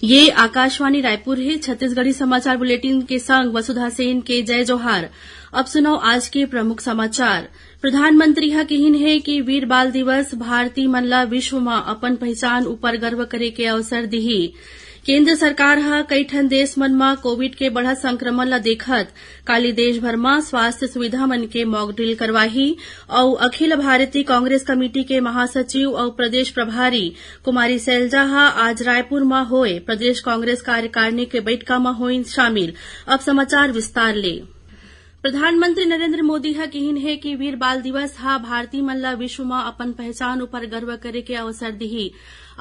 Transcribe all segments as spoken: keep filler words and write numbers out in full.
ये आकाशवाणी रायपुर हे। छत्तीसगढ़ी समाचार बुलेटिन के संग वसुधा सेन के जय जोहार। अब सुनव आज के प्रमुख समाचार। प्रधानमंत्री ह किहिन हे कि वीर बाल दिवस भारतीय मन ल विश्व म अपन पहिचान उपर गर्व करे के अवसर दिही। केंद्र सरकार ह कई ठन देश मन म कोविड के बढ़त संक्रमण ल देखत काली देश भर म स्वास्थ्य सुविधा मन के मॉक ड्रिल करवाही। अउ अखिल भारतीय कांग्रेस कमेटी के महासचिव अउ प्रदेश प्रभारी कुमारी सैलजा ह आज रायपुर म होए प्रदेश कांग्रेस कार्यकारिणी के बइठका म होइन शामिल। अब समाचार विस्तार ले। प्रधानमंत्री नरेंद्र मोदी ह किहिन हे कि वीर बाल दिवस ह भारतीय मन ल विश्व म अपन पहचान उपर गर्व करे के अवसर दिही।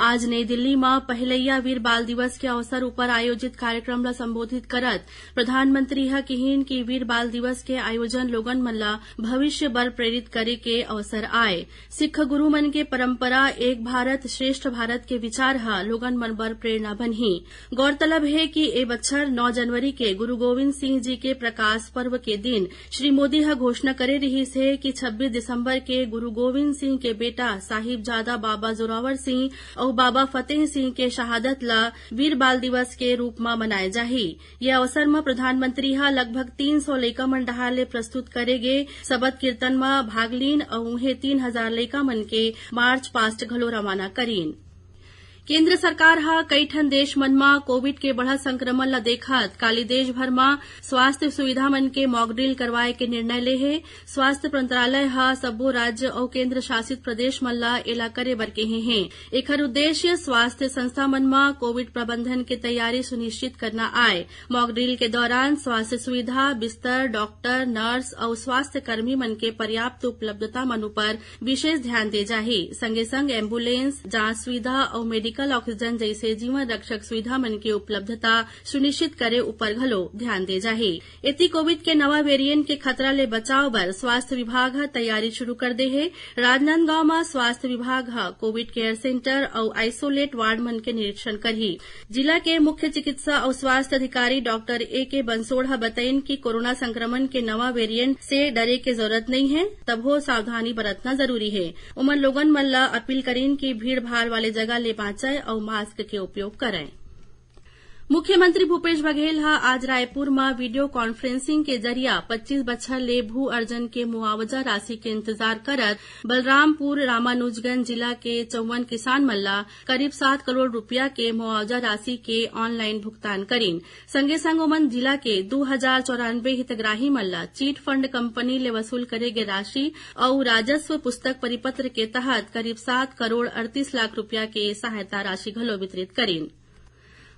आज नई दिल्ली म पहिलइया वीर बाल दिवस के अवसर उपर आयोजित कार्यक्रम ल संबोधित करत प्रधानमंत्री ह किहिन कि वीर बाल दिवस के आयोजन लोगन मन ल भविष्य बर प्रेरित करे के अवसर आय। सिख गुरु मन के परंपरा एक भारत श्रेष्ठ भारत के विचार ह लोगन मन बर प्रेरणा बनही। गौरतलब हे कि ए बछर नौ जनवरी के गुरु गोविंद सिंह जी के प्रकाश पर्व के दिन श्री मोदी ह घोषणा करे रिहिस हे कि छब्बीस दिसंबर के गुरु गोविंद सिंह के बेटा साहिबजादा बाबा जोरावर सिंह अउ बाबा फतेह सिंह के शहादत ल वीर बाल दिवस के रूप म मनाए जाही। ये अवसर म प्रधानमंत्री ह लगभग तीन सौ लइका मन डहार ले प्रस्तुत करे गे सबद कीर्तन म भाग लीन अउ उहें तीन हजार लइका मन के मार्च पास्ट घलो रवाना करीन। केंद्र सरकार ह कई ठन देश मन म कोविड के बढ़त संक्रमण ल देखत काली देश भर म स्वास्थ्य सुविधा मन के मॉक ड्रिल करवाए के निर्णय ले हे। स्वास्थ्य मंत्रालय ह सब्बो राज्य अउ केंद्र शासित प्रदेश मन ल एला करे बर केहे हे। एखर उद्देश्य स्वास्थ्य संस्था मन म कोविड प्रबंधन के तैयारी सुनिश्चित करना आय। मॉक ड्रिल के दौरान स्वास्थ्य सुविधा, बिस्तर, डॉक्टर, नर्स अउ स्वास्थ्य कर्मी मन के पर्याप्त उपलब्धता मन उपर विशेष ध्यान दे जाही। संगे संग एम्बुलेंस, जांच सुविधा अउ मेडिकल ऑक्सीजन जइसे जीवन रक्षक सुविधा मन के उपलब्धता सुनिश्चित करे उपर घलो ध्यान दे जाही। एती कोविड के नवा वेरिएंट के खतरा ले बचाव बर स्वास्थ्य विभाग ह तैयारी शुरू कर दे हे। राजनांदगांव म स्वास्थ्य विभाग ह कोविड केयर सेंटर अउ आइसोलेट वार्ड मन के निरीक्षण करही। जिला के मुख्य चिकित्सा अउ स्वास्थ्य अधिकारी डॉक्टर ए के बंसोड़ ह बतइन कि कोरोना संक्रमण के नवा वेरिएंट से डरे के जरूरत नइ हे, तभो सावधानी बरतना जरूरी हे। उमन लोगन मन ल अपील करीन कि भीड़ भाड़ वाले जगह ले बांचय अउ मास्क के उपयोग करय। मुख्यमंत्री भूपेश बघेल ह आज रायपुर म वीडियो कॉन्फ्रेंसिंग के जरिया पच्चीस बछर ले भू अर्जन के मुआवजा राशि के इंतजार करत बलरामपुर रामानुजगंज जिला के चौवन किसान मन ल करीब सात करोड़ रुपया के मुआवजा राशि के ऑनलाइन भुगतान करीन। संगे संग ओमन जिला के दू हजार चौरानबे हितग्राही मन ल चिट फंड कंपनी ले वसूल करे गे राशि अउ राजस्व पुस्तक परिपत्र के तहत करीब सात करोड़ अड़तीस लाख रुपया के सहायता राशि घलो वितरित करीन।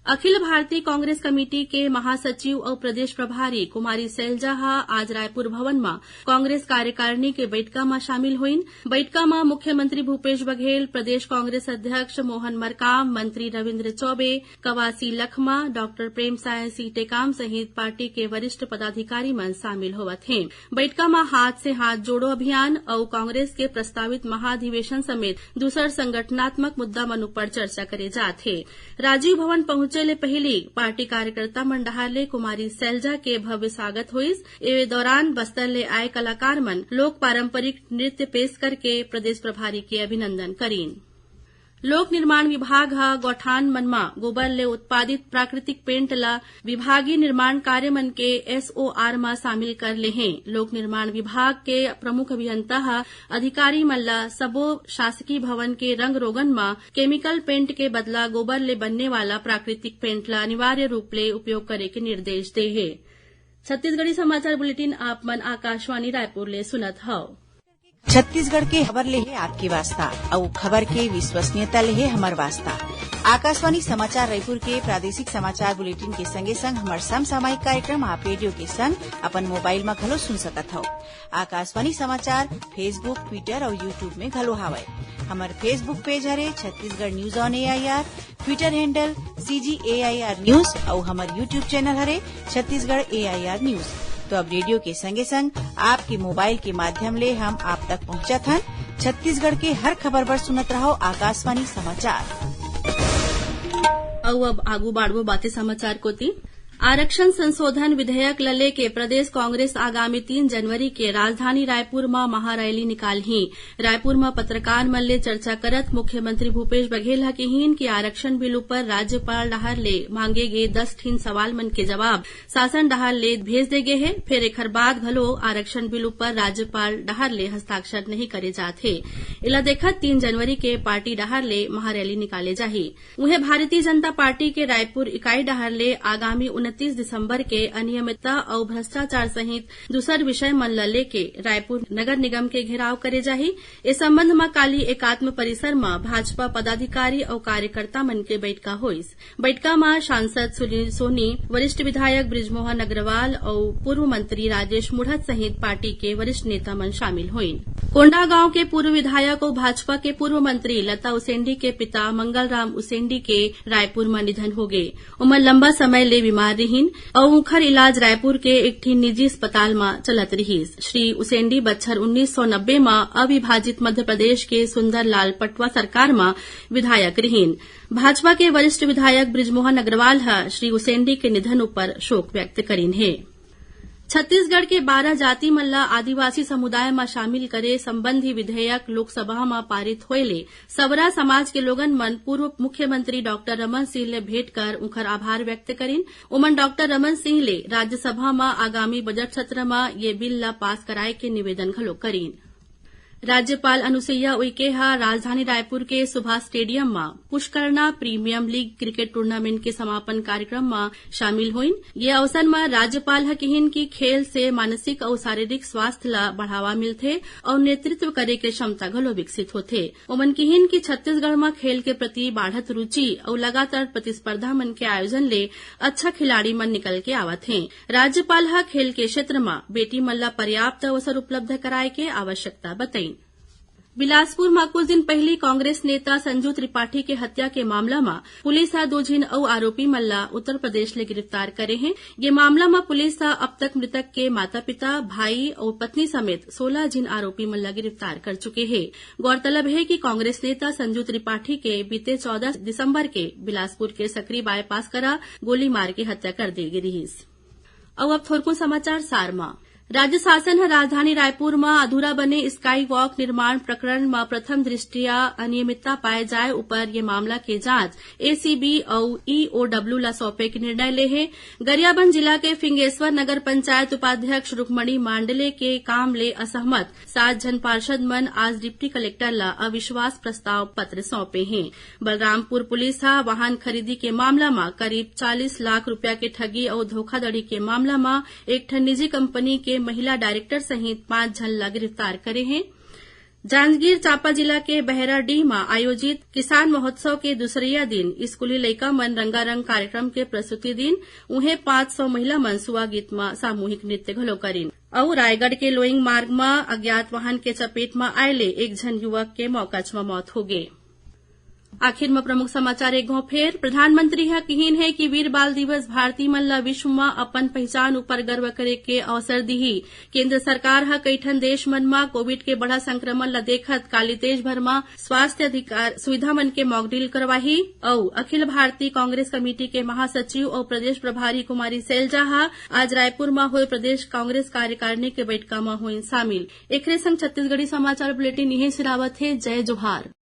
अखिल भारतीय कांग्रेस कमेटी के महासचिव अउ प्रदेश प्रभारी कुमारी सैलजा ह आज रायपुर भवन म कांग्रेस कार्यकारिणी के बइठका म शामिल होइन। बइठका म मुख्यमंत्री भूपेश बघेल, प्रदेश कांग्रेस अध्यक्ष मोहन मरकाम, मंत्री रविंद्र चौबे, कवासी लखमा, डॉक्टर प्रेमसाय सिंह टेकाम सहित पार्टी के वरिष्ठ पदाधिकारी मन शामिल होवत हें। बइठका म हाथ से हाथ जोड़ो अभियान अउ कांग्रेस के प्रस्तावित महाधिवेशन समेत दूसर संगठनात्मक मुद्दा मन उपर चर्चा करे जात हे। राजीव भवन पहुंचे ले पहिली पार्टी कार्यकर्ता मन डहार ले कुमारी सैलजा के भव्य स्वागत होइस। ए दौरान बस्तर ले आए कलाकार मन लोक पारंपरिक नृत्य पेश करके प्रदेश प्रभारी के अभिनंदन करीन। लोक निर्माण विभाग ह गौठान मन म गोबर ले उत्पादित प्राकृतिक पेंट ल विभागीय निर्माण कार्य मन के एसओआर म शामिल कर ले हे। लोक निर्माण विभाग के प्रमुख अभियंता ह अधिकारी मन ल सबो शासकीय भवन के रंग रोगन म केमिकल पेंट के बदला गोबर ले बनने वाला प्राकृतिक पेंट ल अनिवार्य रूप ले उपयोग करे के निर्देश दे हे। छत्तीसगढ़ी समाचार बुलेटिन आप मन आकाशवाणी रायपुर ले सुनत हव। छत्तीसगढ़ के खबर ले हे आपके वास्ता, अउ खबर के विश्वसनीयता ले हे हमर वास्ता। आकाशवाणी समाचार रायपुर के प्रादेशिक समाचार बुलेटिन के संगे संग हमर समसामयिक कार्यक्रम आप रेडियो के संग अपन मोबाइल म घलो सुन सकत हव। आकाशवाणी समाचार Facebook, Twitter अउ YouTube में घलो हावय। हमर Facebook पेज हरे Chhattisgarh news on AIR. Twitter handle CG AIR news अउ हमर YouTube चैनल हरे छत्तीसगढ़ एआईआर न्यूज। तो अब रेडियो के संगे संग आपके मोबाइल के माध्यम ले हम आप तक पहुंचत हन छत्तीसगढ़ के हर खबर बर सुनत रहव आकाशवाणी समाचार। अउ अब आगू बाढ़बो बाते समाचार कोती। आरक्षण संशोधन विधेयक ल लेके प्रदेश कांग्रेस आगामी तीन जनवरी के राजधानी रायपुर म महारैली निकालही। रायपुर म पत्रकार मन ले चर्चा करत मुख्यमंत्री भूपेश बघेल ह किहीन कि आरक्षण बिल ऊपर राज्यपाल डहार ले मांगे गे दस ठिन सवाल मन के जवाब शासन डहार ले भेज दे गे हे, फेर एखर बाद घलो आरक्षण बिल ऊपर राज्यपाल डहार ले हस्ताक्षर नहीं करे जात हे। एला देखत तीन जनवरी के पार्टी डहार ले महारैली निकाले जाही। उहें, भारतीय जनता पार्टी के रायपुर इकाई डहार ले आगामी उनतीस दिसंबर के अनियमितता अउ भ्रष्टाचार सहित दूसर विषय मन ल लेके रायपुर नगर निगम के घेराव करे जाही। ए संबंध म काली एकात्म परिसर म भाजपा पदाधिकारी अउ कार्यकर्ता मन के बइठका होइस। बइठका म सांसद सुनील सोनी, वरिष्ठ विधायक बृजमोहन अग्रवाल अउ पूर्व मंत्री राजेश मुढ़त सहित पार्टी के वरिष्ठ नेता मन शामिल होइन। कोंडागांव के पूर्व विधायक अउ भाजपा के पूर्व मंत्री लता उसेंडी के पिता मंगलराम उसेंडी के रायपुर म निधन होगे। ओमन लंबा समय ले बीमार रिहिन अउ उंखर इलाज रायपुर के एक ठिन निजी अस्पताल म चलत रिहिस। श्री उसेंडी बछर उन्नीस सौ नब्बे म अविभाजित मध्य प्रदेश के सुंदरलाल पटवा सरकार म विधायक रिहिन। भाजपा के वरिष्ठ विधायक बृजमोहन अग्रवाल ह श्री उसेंडी के निधन ऊपर शोक व्यक्त करिन हे। छत्तीसगढ़ के बारह जाति मन ल आदिवासी समुदाय म शामिल करे संबंधी विधेयक लोकसभा म पारित होए ले सवरा समाज के लोगन मन पूर्व मुख्यमंत्री डॉक्टर रमन सिंह ले भेंट कर उंखर आभार व्यक्त करिन। ओमन डॉक्टर रमन सिंह ले राज्यसभा म आगामी बजट सत्र म ये बिल ल पास कराए के निवेदन घलो करिन। राज्यपाल अनुसुईया उइके ह राजधानी रायपुर के सुभाष स्टेडियम म Pushkarna premium league cricket tournament के समापन कार्यक्रम म शामिल होइन। ये अवसर म राज्यपाल ह किहिन कि खेल से मानसिक अउ शारीरिक स्वास्थ्य ल बढ़ावा मिलथे अउ नेतृत्व करे के क्षमता घलो विकसित होथे। ओमन किहिन कि छत्तीसगढ़ म खेल के प्रति बाढ़त रुचि अउ लगातार प्रतिस्पर्धा मन के आयोजन ले अच्छा खिलाड़ी मन निकल के आवत हें। राज्यपाल ह खेल के क्षेत्र म बेटी मन ल पर्याप्त अवसर उपलब्ध कराए के आवश्यकता बतइन। बिलासपुर म कुछ दिन पहिली कांग्रेस नेता संजू त्रिपाठी के हत्या के मामला म पुलिस ह दू झिन अउ आरोपी मन ल उत्तर प्रदेश ले गिरफ्तार करे हे। ये मामला म पुलिस ह अब तक मृतक के माता-पिता, भाई अउ पत्नी समेत सोलह झिन आरोपी मन ल गिरफ्तार कर चुके हे। गौरतलब हे कि कांग्रेस नेता संजू त्रिपाठी के बीते चौदह दिसंबर के बिलासपुर के सकरी बाईपास करा गोली मार के हत्या कर दे गे रिहिस। अउ अब थोरकुन समाचार सार म। राज्य शासन ह राजधानी रायपुर म अधूरा बने स्काई वॉक निर्माण प्रकरण म प्रथम दृष्टिया अनियमितता पाए जाए उपर ये मामला के जांच एसीबी अउ ईओडब्ल्यू ल सौंपे के निर्णय ले हे। गरियाबंद जिला के फिंगेश्वर नगर पंचायत उपाध्यक्ष रुक्मणी मांडले के काम ले असहमत सात झन पार्षद मन आज डिप्टी कलेक्टर ल अविश्वास प्रस्ताव पत्र सौंपे हें। बलरामपुर पुलिस ह वाहन खरीदी के मामला म करीब चालीस लाख रुपया के ठगी अउ धोखाधड़ी के मामला म एक ठन निजी कंपनी के महिला डायरेक्टर सहित पांच झन ल गिरफ्तार करे हे। जांजगीर चांपा जिला के बहराडीह म आयोजित किसान महोत्सव के दूसरइया दिन स्कूली लइका मन रंगारंग कार्यक्रम के प्रस्तुति दिन। उहें, पांच सौ महिला मन सुआ गीत म सामूहिक नृत्य घलो करिन। अउ रायगढ़ के लोइंग मार्ग म अज्ञात वाहन के चपेट म आए ले एक झन युवक के मौकाच म मौत होगे। आखिर म प्रमुख समाचार एक घौं फेर। प्रधानमंत्री ह किहिन हे कि वीर बाल दिवस भारतीय मन ल विश्व म अपन पहिचान उपर गर्व करे के अवसर दिही। केंद्र सरकार ह कई ठन देश मन म कोविड के बढ़त संक्रमण ल देखत काली देश भर म स्वास्थ्य अधिकार सुविधा मन के मॉकड्रिल करवाही। अउ अखिल भारतीय कांग्रेस कमेटी के महासचिव अउ प्रदेश प्रभारी कुमारी सैलजा ह आज रायपुर म होए प्रदेश कांग्रेस कार्यकारिणी के बैठका म होइन शामिल। एखरे संग छत्तीसगढ़ी समाचार बुलेटिन इहें सिरावत हे। जय जोहार।